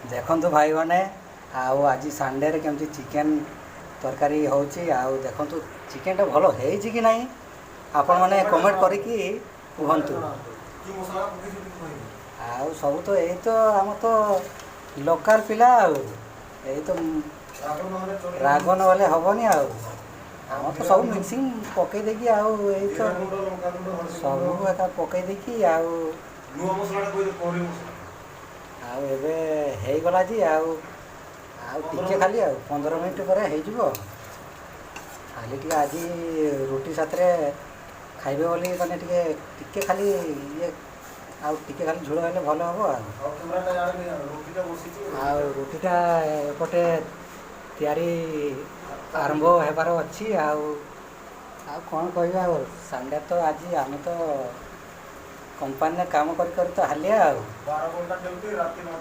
ଦେଖନ୍ତୁ ଭାଇମାନେ, ଆଉ ଆଜି ସଣ୍ଡେରେ କେମିତି ଚିକେନ୍ ତରକାରୀ ହେଉଛି। ଆଉ ଦେଖନ୍ତୁ, ଚିକେନ୍ଟା ଭଲ ହେଇଛି କି ନାହିଁ, ଆପଣମାନେ କମେଣ୍ଟ କରିକି କୁହନ୍ତୁ। କି ମସଲା ପକେଇଛୁ ଟିକେ କହିବେ? ଆଉ ସବୁ ତ ଏଇ ତ ଆମ ତ ଲୋକାଲ୍ ପିଲା, ଆଉ ଏଇ ତ ରାଗ ନହେଲେ ଚଳିବନି। ରାଗ ନହେଲେ ହେବନି। ଆଉ ଆମର ତ ସବୁ ମିକ୍ସିଂ ପକେଇ ଦେଇକି ଆଉ ଏଇ ତ ଜିରା ଗୁଣ୍ଡ, ଲଙ୍କା ଗୁଣ୍ଡ, ହଳଦୀ ସବୁ ଗୁଣ୍ଡ। ଏକା ପକେଇ ଦେଇକି ଆଉ ନୂଆ ମସଲାଟା କହିଦେ, କରି ମସଲା। ଆଉ ଏବେ ହେଇଗଲା ଯେ ଆଉ ଆଉ ଟିକେ ଖାଲି ଆଉ 15 ମିନିଟ୍ ପରେ ହେଇଯିବ। ଖାଲି ଟିକେ ଆଜି ରୁଟି ସାଥିରେ ଖାଇବେ ବୋଲି ମାନେ ଟିକେ ଟିକେ ଖାଲି ଇଏ ଆଉ ଟିକେ ଖାଲି ଝୋଳ ହେଲେ ଭଲ ହେବ ଆଉ। ଆଉ କ୍ୟାମେରାଟା ଜାଣିଲି, ରୁଟିଟା ବସିଛି। ଆଉ ରୁଟିଟା ଏପଟେ ତିଆରି ଆରମ୍ଭ ହେବାର ଅଛି। ଆଉ ଆଉ କ'ଣ କହିବା? ଆଉ ସଣ୍ଡେ ତ ଆଜି, ଆମେ ତ କମ୍ପାନୀରେ କାମ କରି କରି ତ ହାଲିଆ ଆଉ। 12 ଘଣ୍ଟା ଡ୍ୟୁଟି, ରାତି 9ଟା।